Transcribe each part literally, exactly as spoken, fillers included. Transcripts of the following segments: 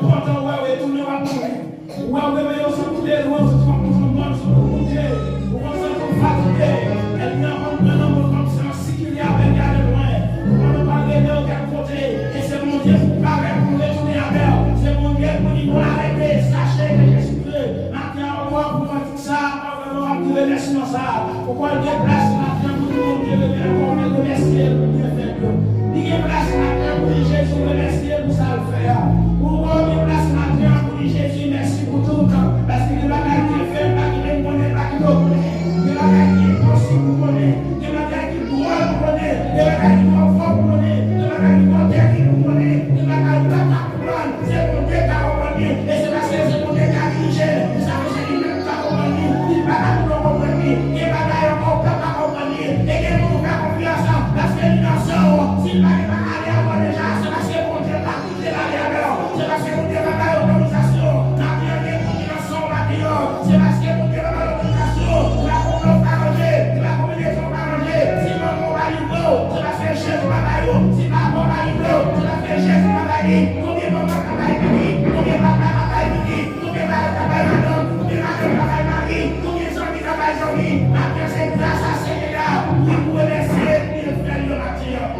Pandan w wè w retounen w ap mouri. Ou wè w reveye w san koute lwanj, ou santi w ap kontan w santi w koute. Ou konn santi w fatige. Ènmi an konn pran nan men w kòmsi yon si ki li avèg ale lwen. Ou konn pral rele w kèk kote. E se Bondye pou parèt pou retounen avè w. Se Bondye pou di nou arete, sache ke Jezi vre. Maten an, ou ap pran sa, pandan nou ap di remèsiman sa, ou konn gen plas ladan pou di Bondye remè-, ou konn remèsye l pou byenfè l yo. Li gen plas ladan pou di Jezi remèsye l pou sa l fè a. Ou konn gen plas ladan pou di Jezi mèsi pou tout, paske gen bagay li te fè, pa ki menm konnen, pa ki nou konnen. Gen bagay ki enposib pou konnen. Gen bagay ki dwòl pou konnen. Gen bagay ki twò fò pou konnen. Gen bagay ki twò tèrib pou konnen. Gen bagay ou pa ka konprann. Se Bondye k ka konprann li. E se paske se Bondye k ka dirije l. Sa vle di se li menm k ka konprann li. Li pa ka pou nou konprann li. Gen bagay ankò ou pa ka konprann li. E gen moun ou fè konfyans, paske li nan san w. Si l pa gen pa ale avè w deja, se paske Bondye pa koute l ale avè w. Se paske Bondye pa bay otorizasyon. Maten an, gen moun ki nan san w maten an. Se paske Bondye pa bay otorizasyon. Se pa konplo w pa ranje. Se pa konbinezon w pa ranje. Si manman w pa livre w, se paske Jezi pa bay ou. Si papa w pa livre w, se paske Jezi pa bay li. Konbyen manman ka bay pitit? Konbyen papa ka bay pitit? Konbyen mari ka bay madanm? Konbyen madanm ka bay mari? Konbyen zanmi ka bay zanmi? Maten an, se gras a Senyè a. Wi, pou remèsye byenfè l yo maten an.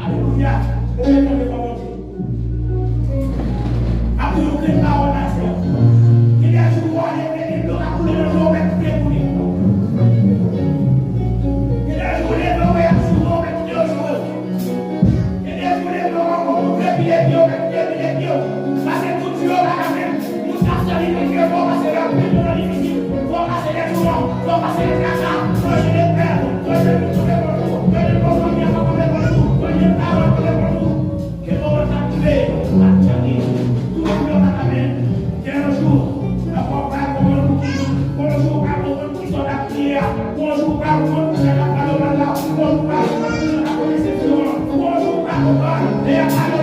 Alelouya. Apre yon grenn pawòl nan tè. Gen de jou w a leve, gen dlo k ap koule nan je w, ou mèt kite koule. Gen de jou w leve, w wè y ap joure, ou mèt kite yo joure w. Gen de jou w leve, w ap konn moun trepile pye w, ou mèt trepile pye w. Pase tout jou yo pa ka menm. Moun k ap sèvi Bondye, fò w pase lè anpil moman difisil. Fò w pase lè toulon, fò w pase lè traka, fò w jwenn pè, fò w jwenn moun tonbe kont ou, fò w jwenn bon fanmi a pa tonbe kont ou, fò w jwenn paran tonbe kont ou. Ke moman sa rive, sa chanje. Tout moun yo pa ka menm. Gen yon jou, nan fwa w pa konprann pou ki, gon jou w pa konprann poukisa w t ap kriye a, gon jou w pa konprann poukisa w t ap pale w mal la, gon jou w pa konprann poukisa w t ap pote sentiment an, gon jou w pa konprann lè y ap pale